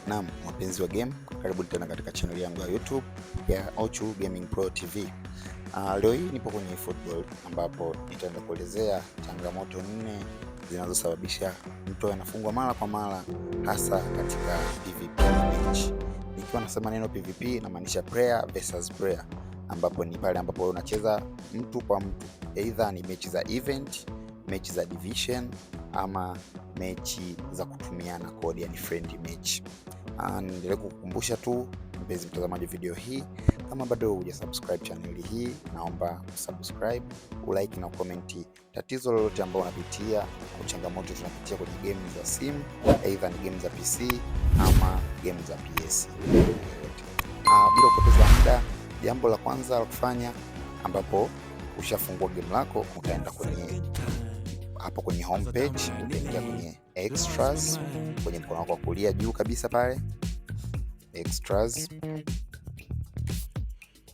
Naam, wapenzi wa game, karibuni tena katika channel yangu ya YouTube ya Ochu Gaming Pro TV. Leo hii nipo kwenye football ambapo nitaenda kuelezea changamoto nne zinazosababisha mtu anafungwa mara kwa mara hasa katika PvP match. Nikiwa nasema neno PvP namaanisha player versus player, ambapo ni pale ambapo unacheza mtu kwa mtu, either ni mechi za event, mechi za division ama mechi za kutumiana code, yani friendly match. Niendelee kukukumbusha tu mpenzi mtazamaji video hii, kama bado hujasubscribe channel hii, naomba usubscribe, ulike na comment tatizo lolote ambao unapitia au changamoto tunapitia kwenye game za simu, aidha ni game za PC ama game za PS. Bila kupoteza muda, jambo la kwanza la kufanya ambapo ushafungua game lako, utaenda kwenye hapo kwenye homepage, utaingia kwenye extras kwenye mkono wako wa kulia juu kabisa pale extras.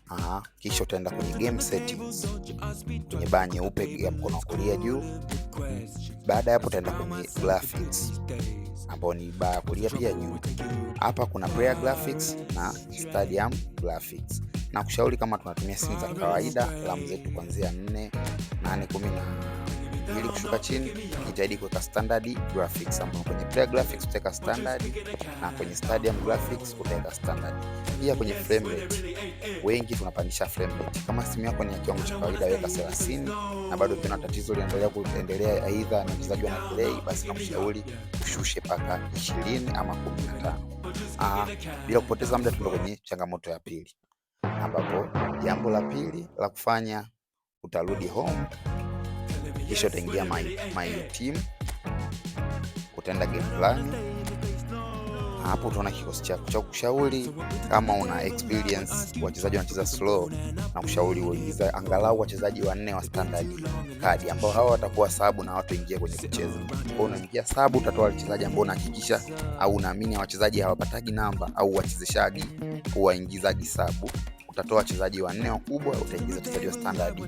Aha, kisha utaenda kwenye game settings kwenye baa nyeupe ya mkono wa kulia juu. Baada ya hapo utaenda kwenye graphics ambao ni baa ya kulia pia juu. Hapa kuna player graphics na stadium graphics. Na kushauri kama tunatumia simu za kawaida, RAM zetu kuanzia 4, 8, 12 kushuka chini, jitahidi kuweka standard graphics, ambapo kwenye player graphics utaweka standard na kwenye stadium graphics utaweka standard. Pia kwenye frame rate, wengi tunapandisha frame rate. Kama simu yako ni ya kiwango cha kawaida, weka 30, na bado ukiona tatizo linaendelea kuendelea, aidha na mchezaji ana delay, basi nakushauri ushushe mpaka 20 ama 15. Bila kupoteza muda, tuende kwenye changamoto ya pili, ambapo jambo la pili la kufanya utarudi home, kisha utaingia my team, utaenda game plan. Hapo utaona kikosi chako. Cha kushauri kama una experience wachezaji wanacheza slow, na kushauri uingiza angalau wachezaji wanne wa standard card ambao hawa watakuwa sub na watu ingia kwenye kucheza. Kwa hiyo unaingia sub, utatoa wachezaji ambao unahakikisha au unaamini wachezaji hawapatagi namba au wachezeshaji huwaingizaji sub. Utatoa wachezaji wanne wakubwa, utaingiza wachezaji wa standard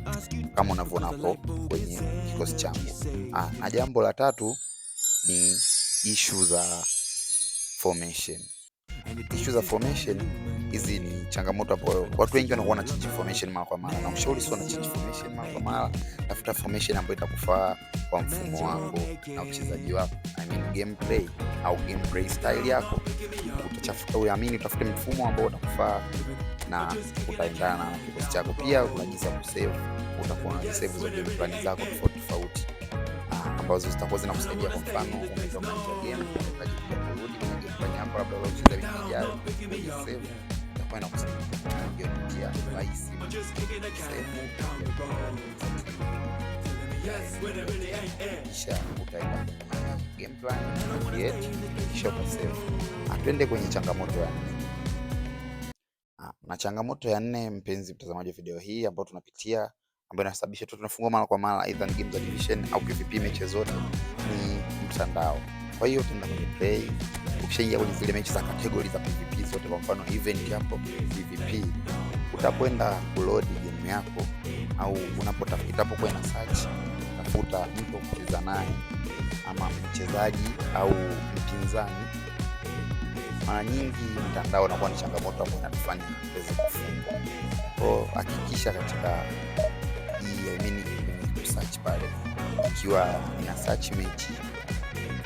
kama unavyoona hapo kwenye kikosi changu. Na jambo la tatu ni issue za formation. Issue za formation hizi ni changamoto ambayo watu wengi wanakuwa na change formation mara kwa mara, na ushauri sio na change formation mara kwa mara. Tafuta formation ambayo itakufaa kwa mfumo wako na uchezaji wako, I mean gameplay au gameplay style yako. Utachafuta uamini, utafute mfumo ambao utakufaa na utaendana na kikosi chako. Pia kuna jinsi ya kusave, utakuwa na save za game plan zako tofauti tofauti ambazo zitakuwa zinakusaidia. Kwa mfano, umetoka nje ya game, unahitaji kurudi kwenye game plan yako, labda ucheza wiki ijayo, save itakuwa inakusaidia hiyo njia rahisi save, kisha utaenda kwenye game plan create, kisha utasave. Atwende kwenye changamoto ya nne. Na changamoto ya nne, mpenzi mtazamaji wa video hii, ambayo tunapitia ambayo inasababisha tu tunafungwa mara kwa mara either ni game za division au PvP mechi zote ni mtandao. Kwa hiyo utaenda kwenye play, ukishaingia kwenye zile mechi za category za PvP zote, kwa mfano event hapo PvP, utakwenda kuload game yako au unapotafuta, itapokuwa ina search, tafuta mtu kucheza naye ama mchezaji au mpinzani. Mara nyingi mtandao unakuwa ni changamoto ambayo inatufanya tuweze kufungwa. Kwa hakikisha katika hii, I mean, kwenye kusearch pale, ikiwa ina search mechi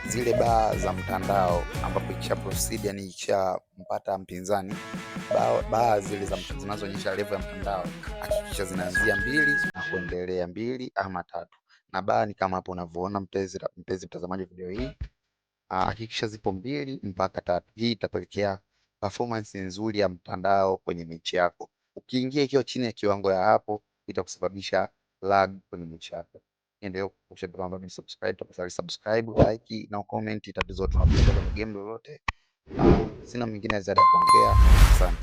zile baa za mtandao ambapo ikisha proceed, yani ikishampata mpinzani, baa zile za zinazoonyesha level ya mtandao hakikisha zinaanzia 2 na kuendelea, 2 ama 3, na baa ni kama hapo unavyoona mpenzi mtazamaji video hii. Hakikisha zipo 2 mpaka 3. Hii itapelekea performance nzuri ya mtandao kwenye mechi yako. Ukiingia ikiwa chini ya kiwango ya hapo, itakusababisha lag kwenye mechi yako. Endelea kukumbusha kwamba ni subscribe, tafadhali subscribe, like na comment tatizo tunapoenda kwenye game lolote. Sina mwingine zaidi ya kuongea. Asante.